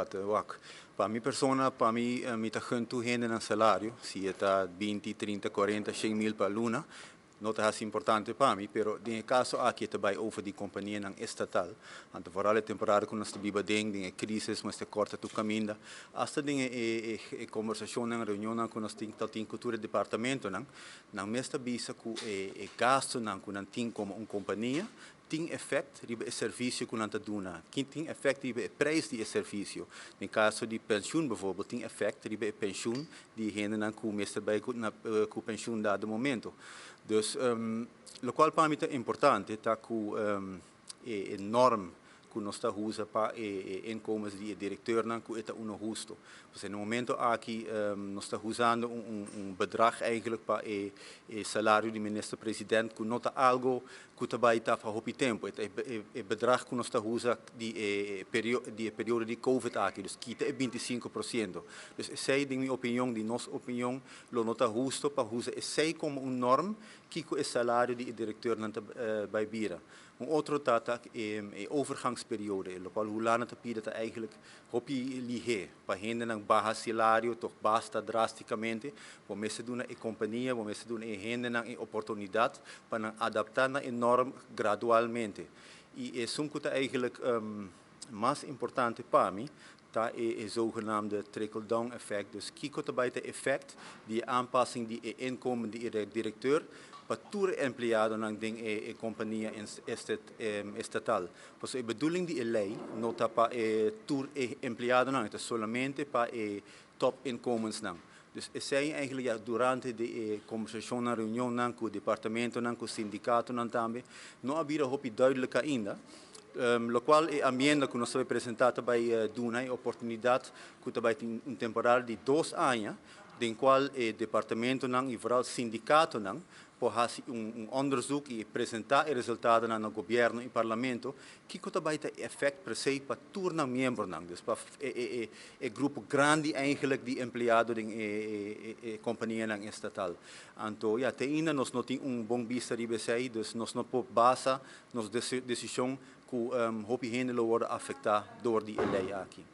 Inderdaad, wak. Pa mi persona, pa mi, mi ta gun tur hende nan salario, si e ta 20, 30, 40, 100 mil pa luna, no ta asina importante pa mi, pero den e caso aki ta bay over di companianan estatal. Anto vooral e temporada cu nos ta biba den e crisis, mester corta tur caminda. Hasta den e conversacionnan, reunionnan cu nos tin, tin cu tur departamentonan, nan mes ta bisa cu e gastonan cu nan tin como un compania, tin effect riba e servicio cu nan ta duna. Tin effect riba e prijs di e servicio. Den caso di pensioen bijvoorbeeld, tin effect riba e pensioen di hendenan cu mester bay cu pensioen dado momento. Dus, locual pa mi ta importante, ta cu e norm cu nos ta usa pa e inkomens di directeur cu ta uno husto. Dus na e momento aki nos ta usando un bedrag eigenlijk pa e salario di minister-president cu no ta algo cu ta bay ta pa hopi tempo. E bedrag cu nos ta usa di e periodo di COVID aki, dus kita e 25%. Dus esey, den mi opinion, di nos opinion, lo no ta husto pa usa esey como un norm cu e salario di directeur nan bay bira. Un otro ta e overgangsperiode, locual Hulanda ta pidi ta eigenlijk hopi lihe, pa hendenan baha salario toch basta drasticamente, bo mester duna e compania, bo mester duna e hendenan e oportunidad pa nan adapta na e norm gradualmente. Y esun cu ta eigenlijk mas importante pa mi, ta e zogenaamde trickle-down effect. Dus kiko ta bay e effect di aanpassing di e inkomen di e directeur pa tur empleadonan den e compania estatal. Dus e bedoeling di e ley no ta pa e tur e empleadonan, ta solamente pa e top inkomensnan. Dus esey eigenlijk, ja, durante e conversacion, reunionnan cu departamentonan, cu sindicatonan tambe, no a bira hopi duidelijk ainda. Locual e enmienda cu nos a presenta bay duna e oportunidad cu bay tin un temporada di 2 aña, den cual e departamentonan y vooral sindicatonan por haci un onderzoek y presenta e resultado na gobierno y parlamento, kico ta bay e effect per se pa tur nan miembronan, dus pa e grupo grandi eigenlijk di empleado den e companianan estatal. Anto, ja, te ainda nos no tin un bon bista riba esey, dus nos no por basa nos decision cu hopi hende lo worden afecta door di ley aki.